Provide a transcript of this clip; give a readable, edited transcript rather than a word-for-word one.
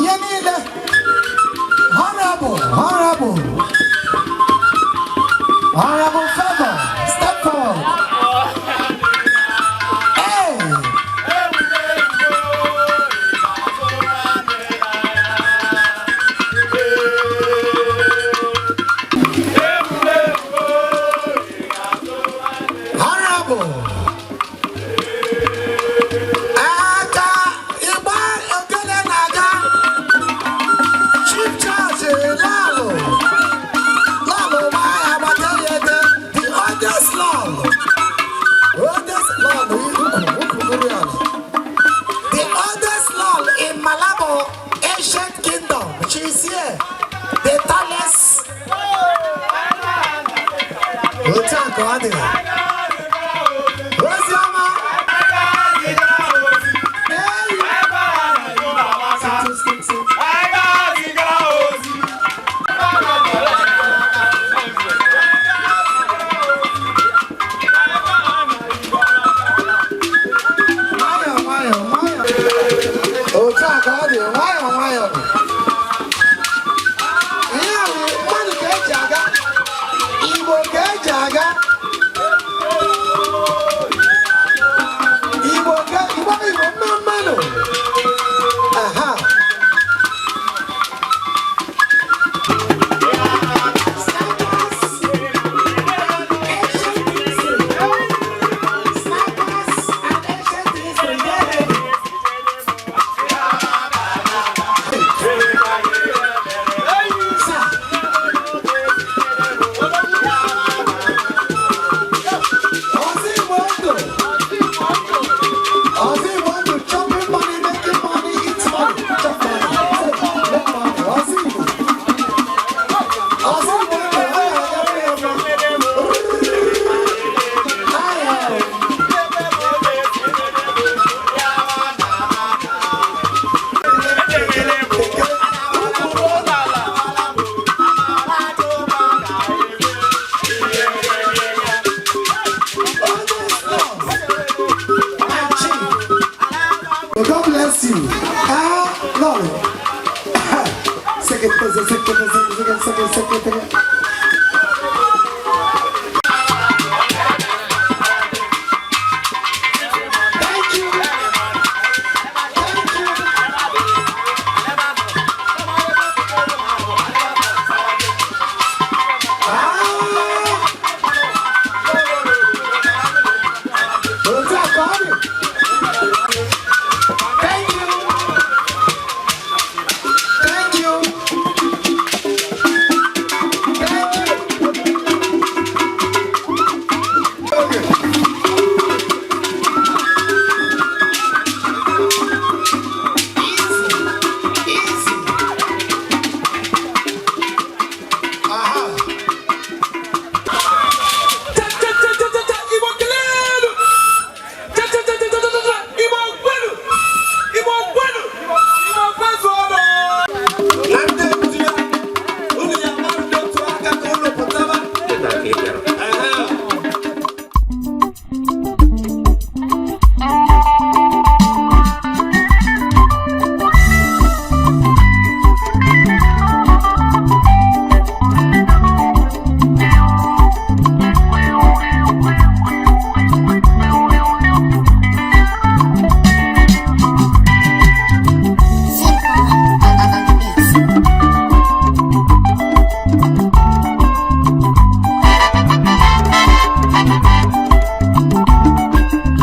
Ihe niile. Honorable, honorable, Honorable Favor, step forward. Hey! Honorable. Aka ịgba ogene na-aga. Chief Charles Lalo. Lalo Agbakeyete, the oldest Lalo. Oldest Lalo, ukwu, ukwu gụrụ ala. The oldest Lalo in Malabo ancient kingdom. She's here. The tallest. Otu a ka ọ dị. Oziọma. Hey. Sit, sit, sit. Nwayọọ, nwayọọ, nwayọọ. Otu a ka ọ dị, nwayọọ, nwayọọ. Ihe a bụ mmadụ ka eji aga, Igbo ka eji aga. Igbo ka Igbo, Igbo mma mmanụ. Aha. Snipers and ancient history. Snipers and ancient history. Get ready. Sir. Ọzọ Igbo ndụ. Ọzọ Igbo ndụ, chopping money, making money, eat money, chop money, make money. Ọzọ Igbo. Ọzọ Igbo ndụ, ọ ga-agara ya mma. Aye. My chief. God bless you. Ah, Lord. Second, second, second, second, second, second, second.